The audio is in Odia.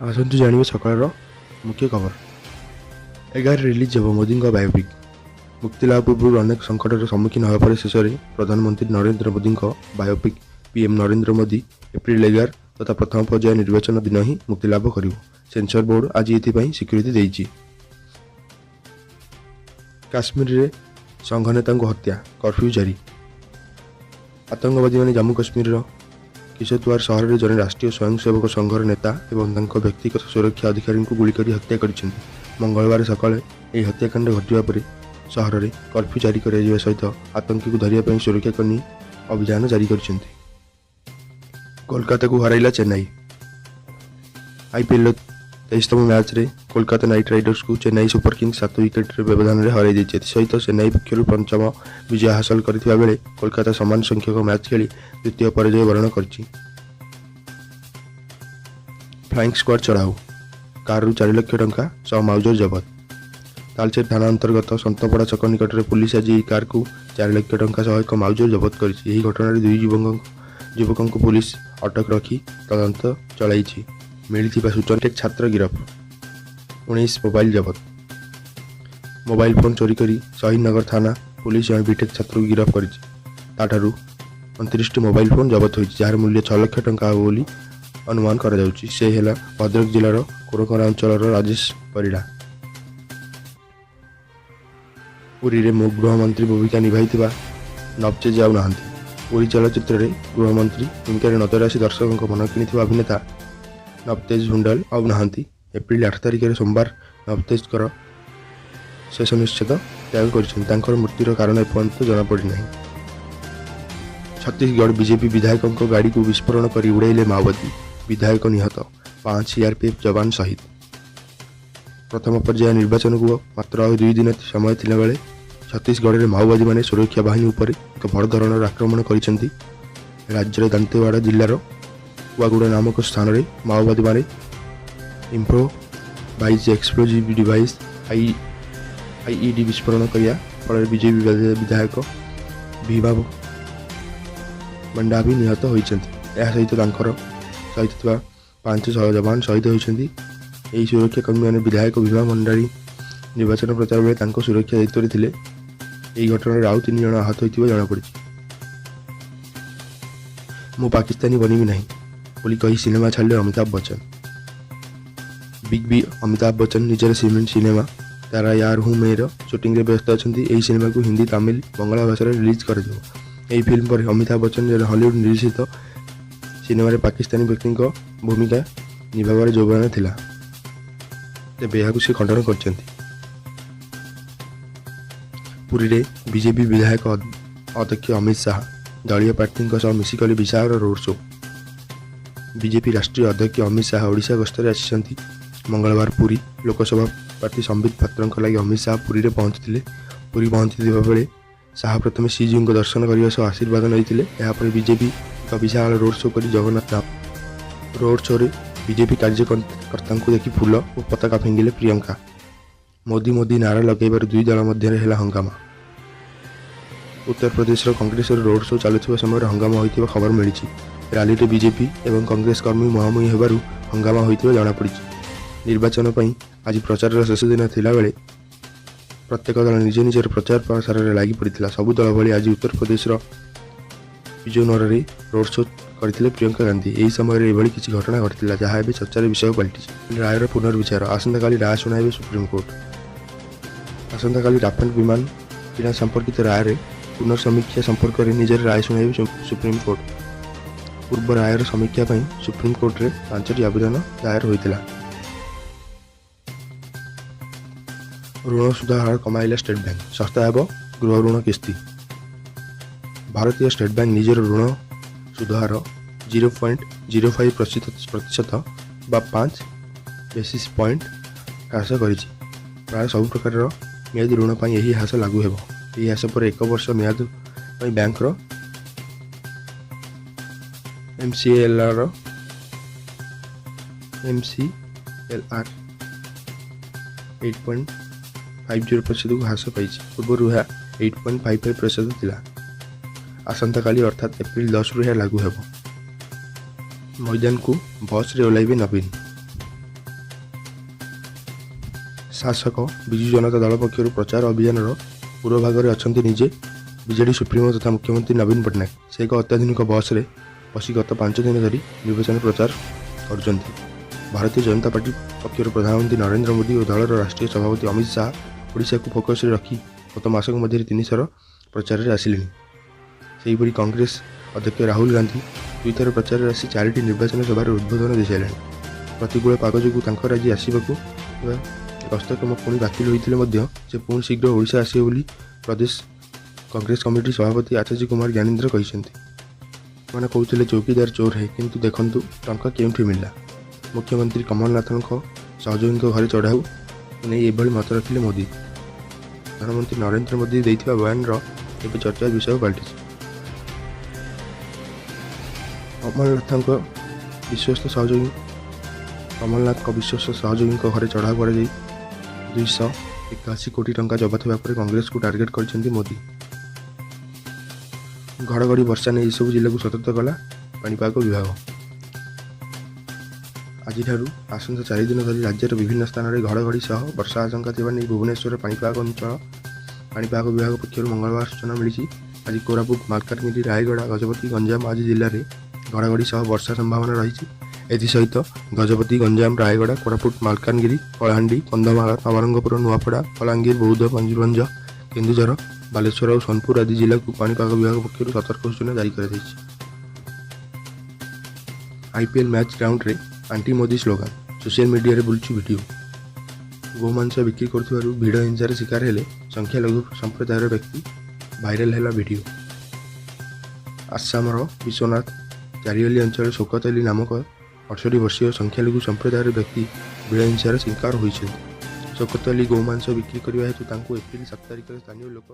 ଆସନ୍ତୁ ଜାଣିବେ ସକାଳର ମୁଖ୍ୟ ଖବର। 11 ରିଲିଜ୍ ହେବ ମୋଦିଙ୍କ ବାୟୋପିକ୍। ମୁକ୍ତିଲାଭ ପୂର୍ବରୁ ଅନେକ ସଙ୍କଟର ସମ୍ମୁଖୀନ ହେବା ପରେ ଶେଷରେ ପ୍ରଧାନମନ୍ତ୍ରୀ ନରେନ୍ଦ୍ର ମୋଦିଙ୍କ biopic PM Narendra Modi April 11 ତଥା ପ୍ରଥମ ପର୍ଯ୍ୟାୟ ନିର୍ବାଚନ ଦିନ ହିଁ ମୁକ୍ତିଲାଭ କରିବ। ସେନ୍ସର ବୋର୍ଡ ଆଜି ଏଥିପାଇଁ ସ୍ୱୀକୃତି ଦେଇଛି। କାଶ୍ମୀରରେ ସଂଘ ନେତାଙ୍କୁ ହତ୍ୟା, କର୍ଫ୍ୟୁ ଜାରି। ଆତଙ୍କବାଦୀମାନେ ଜାମ୍ମୁ କାଶ୍ମୀରର କିଶତୱାର ସହରରେ ଜଣେ ରାଷ୍ଟ୍ରୀୟ ସ୍ୱୟଂସେବକ ସଂଘର ନେତା ଏବଂ ତାଙ୍କ ବ୍ୟକ୍ତିଗତ ସୁରକ୍ଷା ଅଧିକାରୀଙ୍କୁ ଗୁଳି କରି ହତ୍ୟା କରିଛନ୍ତି। ମଙ୍ଗଳବାର ସକାଳେ ଏହି ହତ୍ୟାକାଣ୍ଡ ଘଟିବା ପରେ ସହରରେ କର୍ଫ୍ୟୁ ଜାରି କରାଯିବା ସହିତ ଆତଙ୍କୀକୁ ଧରିବା ପାଇଁ ସୁରକ୍ଷାକର୍ମୀ ଅଭିଯାନ ଜାରି କରିଛନ୍ତି। କୋଲକାତାକୁ ହରାଇଲା ଚେନ୍ନାଇ। ଆଇପିଏଲ୍ର 23ତମ ମ୍ୟାଚ୍ରେ କୋଲକାତା ନାଇଟ୍ ରାଇଡର୍ସକୁ ଚେନ୍ନାଇ ସୁପର କିଙ୍ଗସ୍ 7 ୱିକେଟ୍ର ବ୍ୟବଧାନରେ ହରାଇ ଦେଇଛି। ଏଥିସହିତ ଚେନ୍ନାଇ ପକ୍ଷରୁ ପଞ୍ଚମ ବିଜୟ ହାସଲ କରିଥିବା ବେଳେ କୋଲକାତା ସମାନ ସଂଖ୍ୟକ ମ୍ୟାଚ୍ ଖେଳି ଦ୍ୱିତୀୟ ପରାଜୟ ବରଣ କରିଛି। ଫ୍ଲାଇଂ ସ୍କ୍ୱାଡ୍ ଚଢ଼ାଉ, କାରରୁ 4 ଲକ୍ଷ ଟଙ୍କା ସହ ମାଉଜର ଜବତ। ତାଳଚେର ଥାନା ଅନ୍ତର୍ଗତ ସନ୍ତପଡ଼ା ଛକ ନିକଟରେ ପୁଲିସ ଆଜି ଏହି କାରରୁ 4 ଲକ୍ଷ ଟଙ୍କା ସହ ଏକ ମାଉଜର ଜବତ କରିଛି। ଏହି ଘଟଣାରେ ଦୁଇ ଯୁବକଙ୍କୁ ପୁଲିସ ଅଟକ ରଖି ତଦନ୍ତ ଚଳାଇଛି। ମିଳିଥିବା ସୂଚନା ଛାତ୍ର ଗିରଫ, 19 ମୋବାଇଲ ଜବତ। ମୋବାଇଲ ଫୋନ୍ ଚୋରି କରି ଶହୀଦନଗର ଥାନା ପୁଲିସ ଜଣେ ବିଟେକ୍ ଛାତ୍ରକୁ ଗିରଫ କରିଛି। ତାଠାରୁ 29ଟି ମୋବାଇଲ ଫୋନ୍ ଜବତ ହୋଇଛି, ଯାହାର ମୂଲ୍ୟ 6 ଲକ୍ଷ ଟଙ୍କା ହେବ ବୋଲି ଅନୁମାନ କରାଯାଉଛି। ସେ ହେଲା ଭଦ୍ରକ ଜିଲ୍ଲାର କୋରକରା ଅଞ୍ଚଳର ରାଜେଶ ପରିଡ଼ା। ଉରିରେ ଗୃହମନ୍ତ୍ରୀ ଭୂମିକା ନିଭାଇଥିବା ନବତେଜ ଆଉ ନାହାନ୍ତି। ଉରି ଚଳଚ୍ଚିତ୍ରରେ ଗୃହମନ୍ତ୍ରୀ ଭୂମିକାରେ ନଜର ଆସି ଦର୍ଶକଙ୍କ ମନ କିଣିଥିବା ଅଭିନେତା ନବତେଜ ହୁଣ୍ଡାଲ ଆଉ ନାହାନ୍ତି। ଏପ୍ରିଲ 8 ତାରିଖରେ ସୋମବାର ନବତେଜଙ୍କର ଶେଷ ନିଶ୍ୱାସ ତ୍ୟାଗ କରିଛନ୍ତି। ତାଙ୍କର ମୃତ୍ୟୁର କାରଣ ଏପର୍ଯ୍ୟନ୍ତ ଜଣାପଡ଼ିନାହିଁ। ଛତିଶଗଡ଼ ବିଜେପି ବିଧାୟକଙ୍କ ଗାଡ଼ିକୁ ବିସ୍ଫୋରଣ କରି ଉଡ଼ାଇଲେ ମାଓବାଦୀ। ବିଧାୟକ ନିହତ, 5 ସିଆର୍ପିଏଫ୍ ଯବାନ ଶହୀଦ। ପ୍ରଥମ ପର୍ଯ୍ୟାୟ ନିର୍ବାଚନକୁ ମାତ୍ର ଆଉ 2 ଦିନ ସମୟ ଥିଲାବେଳେ ଛତିଶଗଡ଼ରେ ମାଓବାଦୀମାନେ ସୁରକ୍ଷା ବାହିନୀ ଉପରେ ଏକ ବଡ଼ ଧରଣର ଆକ୍ରମଣ କରିଛନ୍ତି। ରାଜ୍ୟର ଦାନ୍ତେୱାଡ଼ା ଜିଲ୍ଲାର କୁଆଗୁଡ଼ା ନାମକ ସ୍ଥାନରେ ମାଓବାଦୀମାନେ ଇମ୍ପ୍ରୋଭାଇଜ୍ ଏକ୍ସପ୍ଲୋଜିଭ୍ ଡିଭାଇସ୍ ଆଇଇଡି ବିସ୍ଫୋରଣ କରିବା ଫଳରେ ବିଜେପି ବିଧାୟକ ଭୀମା ମଣ୍ଡାଭି ନିହତ ହୋଇଛନ୍ତି। ଏହା ସହିତ ତାଙ୍କର ସହିତ ଥିବା 5 ଯବାନ ଶହୀଦ ହୋଇଛନ୍ତି। ଏହି ସୁରକ୍ଷା କର୍ମୀମାନେ ବିଧାୟକ ଭୀମା ମଣ୍ଡାରୀ ନିର୍ବାଚନ ପ୍ରଚାର ବେଳେ ତାଙ୍କ ସୁରକ୍ଷା ଦାୟିତ୍ୱରେ ଥିଲେ। ଏହି ଘଟଣାରେ ଆଉ ତିନି ଜଣ ଆହତ ହୋଇଥିବା ଜଣାପଡ଼ିଛି। ମୁଁ ପାକିସ୍ତାନୀ ବନିବି ନାହିଁ ବୋଲି କହି ସିନେମା ଛାଡ଼ିଲେ ଅମିତାଭ ବଚ୍ଚନ। ବିଗ୍ ବି ଅମିତାଭ ବଚ୍ଚନ ନିଜର ସିନେମା ତେରା ୟାର ହୁଁ ମେଁର ସୁଟିଂରେ ବ୍ୟସ୍ତ ଅଛନ୍ତି। ଏହି ସିନେମାକୁ ହିନ୍ଦୀ, ତାମିଲ, ବଙ୍ଗଳା ଭାଷାରେ ରିଲିଜ୍ କରାଯିବ। ଏହି ଫିଲ୍ମ ପରେ ଅମିତାଭ ବଚ୍ଚନ ଜଣେ ହଲିଉଡ୍ ନିର୍ଦ୍ଦେଶିତ ସିନେମାରେ ପାକିସ୍ତାନୀ ବ୍ୟକ୍ତିଙ୍କ ଭୂମିକା ନିଭାଇବାର ଯୋଜନା ଥିଲା। ତେବେ ଏହାକୁ ସେ ଖଣ୍ଡନ କରିଛନ୍ତି। ପୁରୀରେ ବିଜେପି ବିଧାୟକ ଅଧ୍ୟକ୍ଷ ଅମିତ ଶାହା ଦଳୀୟ ପ୍ରାର୍ଥୀଙ୍କ ସହ ମିଶି କଲେ ବିଶାଳ ରୋଡ୍ ଶୋ। ବିଜେପି ରାଷ୍ଟ୍ରୀୟ ଅଧ୍ୟକ୍ଷ ଅମିତ ଶାହା ଓଡ଼ିଶା ଗସ୍ତରେ ଆସିଛନ୍ତି। ମଙ୍ଗଳବାର ପୁରୀ ଲୋକସଭା ପ୍ରାର୍ଥୀ ସମ୍ବିତ ପାତ୍ରଙ୍କ ଲାଗି ଅମିତ ଶାହା ପୁରୀରେ ପହଞ୍ଚିଥିଲେ। ପୁରୀ ପହଞ୍ଚିଥିବା ବେଳେ ଶାହା ପ୍ରଥମେ ଶ୍ରୀଜୀଉଙ୍କ ଦର୍ଶନ କରିବା ସହ ଆଶୀର୍ବାଦ ନେଇଥିଲେ। ଏହାପରେ ବିଜେପି ଏକ ବିଶାଳ ରୋଡ୍ ଶୋ କରି ଜଗନ୍ନାଥ ଧାମ। ରୋଡ୍ ଶୋରେ ବିଜେପି କାର୍ଯ୍ୟକର୍ତ୍ତାଙ୍କୁ ଦେଖି ଫୁଲ ଓ ପତାକା ଫିଙ୍ଗିଲେ ପ୍ରିୟଙ୍କା। ମୋଦି ମୋଦି ନାରା ଲଗାଇବାରୁ ଦୁଇ ଦଳ ମଧ୍ୟରେ ହେଲା ହଙ୍ଗାମା। ଉତ୍ତରପ୍ରଦେଶର କଂଗ୍ରେସର ରୋଡ୍ ଶୋ ଚାଲୁଥିବା ସମୟରେ ହଙ୍ଗାମା ହୋଇଥିବା ଖବର ମିଳିଛି। ରାଲିରେ ବିଜେପି ଏବଂ କଂଗ୍ରେସ କର୍ମୀ ମୁହାଁମୁହିଁ ହେବାରୁ ହଙ୍ଗାମା ହୋଇଥିବା ଜଣାପଡ଼ିଛି। ନିର୍ବାଚନ ପାଇଁ ଆଜି ପ୍ରଚାରର ଶେଷ ଦିନ ଥିଲାବେଳେ ପ୍ରତ୍ୟେକ ଦଳ ନିଜ ନିଜର ପ୍ରଚାର ପ୍ରସାରରେ ଲାଗି ପଡ଼ିଥିଲା। ସବୁ ଦଳ ଭଳି ଆଜି ଉତ୍ତରପ୍ରଦେଶର ବିଜନୌରରେ ରୋଡ୍ ଶୋ କରିଥିଲେ ପ୍ରିୟଙ୍କା ଗାନ୍ଧୀ। ଏହି ସମୟରେ ଏଭଳି କିଛି ଘଟଣା ଘଟିଥିଲା, ଯାହା ଏବେ ଚର୍ଚ୍ଚାର ବିଷୟ ପାଲଟିଛି। ରାୟର ପୁନର୍ବିଚାର, ଆସନ୍ତାକାଲି ରାୟ ଶୁଣାଇବେ ସୁପ୍ରିମକୋର୍ଟ। ଆସନ୍ତାକାଲି ରାଫେଲ ବିମାନ କିଣା ସମ୍ପର୍କିତ ରାୟରେ ପୁନର୍ସମୀକ୍ଷା ସମ୍ପର୍କରେ ନିଜର ରାୟ ଶୁଣାଇବେ ସୁପ୍ରିମକୋର୍ଟ। ପୂର୍ବ ରାୟର ସମୀକ୍ଷା ପାଇଁ ସୁପ୍ରିମକୋର୍ଟରେ ପାଞ୍ଚଟି ଆବେଦନ ଦାୟର ହୋଇଥିଲା। ଋଣ ସୁଧ ହାର କମାଇଲା ଷ୍ଟେଟ୍ ବ୍ୟାଙ୍କ, ଶସ୍ତା ହେବ ଗୃହ ଋଣ କିସ୍ତି। ଭାରତୀୟ ଷ୍ଟେଟ୍ ବ୍ୟାଙ୍କ ନିଜର ଋଣ ସୁଧ ହାର 0.05% ବା 5 ବେସିସ୍ ପଏଣ୍ଟ ହ୍ରାସ କରିଛି। ପ୍ରାୟ ସବୁ ପ୍ରକାରର ମିଆଦୀ ଋଣ ପାଇଁ ଏହି ହ୍ରାସ ଲାଗୁ ହେବ। ଏହି ହ୍ରାସ ପରେ ଏକ ବର୍ଷ ମିଆଦ ପାଇଁ ବ୍ୟାଙ୍କର ଏମସିଏଲଆର 8.50 ପ୍ରତିଶତକୁ ହ୍ରାସ ପାଇଛି। ପୂର୍ବରୁ ଏହା 8.55% ଥିଲା। ଆସନ୍ତାକାଲି ଅର୍ଥାତ୍ ଏପ୍ରିଲ 10ରୁ ଏହା ଲାଗୁ ହେବ। ମଇଦାନକୁ ବସ୍ରେ ଓହ୍ଲାଇବେ ନବୀନ। ଶାସକ ବିଜୁ ଜନତା ଦଳ ପକ୍ଷରୁ ପ୍ରଚାର ଅଭିଯାନର ପୁରୋଭାଗରେ ଅଛନ୍ତି ନିଜେ ବିଜେଡି ସୁପ୍ରିମୋ ତଥା ମୁଖ୍ୟମନ୍ତ୍ରୀ ନବୀନ ପଟ୍ଟନାୟକ। ସେ ଏକ ଅତ୍ୟାଧୁନିକ ବସ୍ରେ ବସି ଗତ 5 ଦିନ ଧରି ନିର୍ବାଚନ ପ୍ରଚାର କରୁଛନ୍ତି। ଭାରତୀୟ ଜନତା ପାର୍ଟି ପକ୍ଷରୁ ପ୍ରଧାନମନ୍ତ୍ରୀ ନରେନ୍ଦ୍ର ମୋଦି ଓ ଦଳର ରାଷ୍ଟ୍ରୀୟ ସଭାପତି ଅମିତ ଶାହା ଓଡ଼ିଶାକୁ ଫୋକସ୍ରେ ରଖି ଗତ ମାସକ ମଧ୍ୟରେ ତିନିଥର ପ୍ରଚାରରେ ଆସିଲେଣି। ସେହିପରି କଂଗ୍ରେସ ଅଧ୍ୟକ୍ଷ ରାହୁଲ ଗାନ୍ଧୀ ଦୁଇଥର ପ୍ରଚାରରେ ଆସି ଚାରିଟି ନିର୍ବାଚନ ସଭାରେ ଉଦ୍ବୋଧନ ଦେଇସାରିଲେଣି। ପ୍ରତିକୂଳ ପାଗ ଯୋଗୁଁ ତାଙ୍କର ଆଜି ଆସିବାକୁ ଥିବା ଗସ୍ତକ୍ରମ ପୁଣି ବାତିଲ ହୋଇଥିଲେ ମଧ୍ୟ ସେ ପୁଣି ଶୀଘ୍ର ଓଡ଼ିଶା ଆସିବେ ବୋଲି ପ୍ରଦେଶ କଂଗ୍ରେସ କମିଟି ସଭାପତି ଆଚାର୍ଯ୍ୟ କୁମାର ଜ୍ଞାନେନ୍ଦ୍ର କହିଛନ୍ତି। ସେମାନେ କହୁଥିଲେ ଚୌକିଦାର ଚୋର ହେ, କିନ୍ତୁ ଦେଖନ୍ତୁ ଟଙ୍କା କେଉଁଠି ମିଳିଲା। ମୁଖ୍ୟମନ୍ତ୍ରୀ କମଲନାଥଙ୍କ ସହଯୋଗୀଙ୍କ ଘରେ ଚଢ଼ାଉ ନେଇ ଏଭଳି ମତ ରଖିଲେ ମୋଦି। ପ୍ରଧାନମନ୍ତ୍ରୀ ନରେନ୍ଦ୍ର ମୋଦି ଦେଇଥିବା ବୟାନର ଏବେ ଚର୍ଚ୍ଚାର ବିଷୟ ପାଲଟିଛି। କମଲନାଥଙ୍କ ବିଶ୍ୱସ୍ତ ସହଯୋଗୀ କମଲନାଥଙ୍କ ବିଶ୍ୱସ୍ତ ସହଯୋଗୀଙ୍କ ଘରେ ଚଢ଼ାଉ କରାଯାଇ 281 କୋଟି ଟଙ୍କା ଜବତ ହେବା ପରେ କଂଗ୍ରେସକୁ ଟାର୍ଗେଟ କରିଛନ୍ତି ମୋଦି। ଘଡ଼ଘଡ଼ି ବର୍ଷା ନେଇ ଏସବୁ ଜିଲ୍ଲାକୁ ସତର୍କ କଲା ପାଣିପାଗ ବିଭାଗ। ଆଜିଠାରୁ ଆସନ୍ତା 4 ଦିନ ଧରି ରାଜ୍ୟର ବିଭିନ୍ନ ସ୍ଥାନରେ ଘଡ଼ଘଡ଼ି ସହ ବର୍ଷା ଆଶଙ୍କା ଥିବା ନେଇ ଭୁବନେଶ୍ୱର ପାଣିପାଗ ବିଭାଗ ପକ୍ଷରୁ ମଙ୍ଗଳବାର ସୂଚନା ମିଳିଛି। ଆଜି କୋରାପୁଟ, ମାଲକାନଗିରି, ରାୟଗଡ଼ା, ଗଜପତି, ଗଞ୍ଜାମ ଆଦି ଜିଲ୍ଲାରେ ଘଡ଼ଘଡ଼ି ସହ ବର୍ଷା ସମ୍ଭାବନା ରହିଛି। ଏଥିସହିତ ଗଜପତି, ଗଞ୍ଜାମ, ରାୟଗଡ଼ା, କୋରାପୁଟ, ମାଲକାନଗିରି, କଳାହାଣ୍ଡି, କନ୍ଧମାଳ, ନବରଙ୍ଗପୁର, ନୂଆପଡ଼ା, ବଲାଙ୍ଗୀର, ବୌଦ୍ଧ, ମୟୂରଭଞ୍ଜ, କେନ୍ଦୁଝର, ବାଲେଶ୍ୱର ଓ ସୋନପୁର ଆଦି ଜିଲ୍ଲାକୁ ପାଣିପାଗ ବିଭାଗ ପକ୍ଷରୁ ସତର୍କ ସୂଚନା ଜାରି କରାଯାଇଛି। ଆଇପିଏଲ୍ ମ୍ୟାଚ୍ ଗ୍ରାଉଣ୍ଡରେ ଆଣ୍ଟି ମୋଦି ସ୍ଲୋଗାନ, ସୋସିଆଲ ମିଡିଆରେ ବୁଲୁଛି ଭିଡିଓ। ଗୋମାଂସ ବିକ୍ରି କରୁଥିବାରୁ ଭିଡ଼ ହିଂସାର ଶିକାର ହେଲେ ସଂଖ୍ୟାଲଘୁ ସମ୍ପ୍ରଦାୟର ବ୍ୟକ୍ତି, ଭାଇରାଲ ହେଲା ଭିଡିଓ। ଆସାମର ବିଶ୍ୱନାଥ ଚାରିଆଲି ଅଞ୍ଚଳରେ ଶୌକତ ଅଲି ନାମକ 68 ବର୍ଷୀୟ ସଂଖ୍ୟାଲଘୁ ସମ୍ପ୍ରଦାୟର ବ୍ୟକ୍ତି ଭିଡ଼ ହିଂସାର ଶିକାର ହୋଇଛନ୍ତି। ଶୌକତ ଅଲି ଗୋମାଂସ ବିକ୍ରି କରିବା ହେତୁ ତାଙ୍କୁ ଏପ୍ରିଲ 7 ତାରିଖରେ ସ୍ଥାନୀୟ ଲୋକ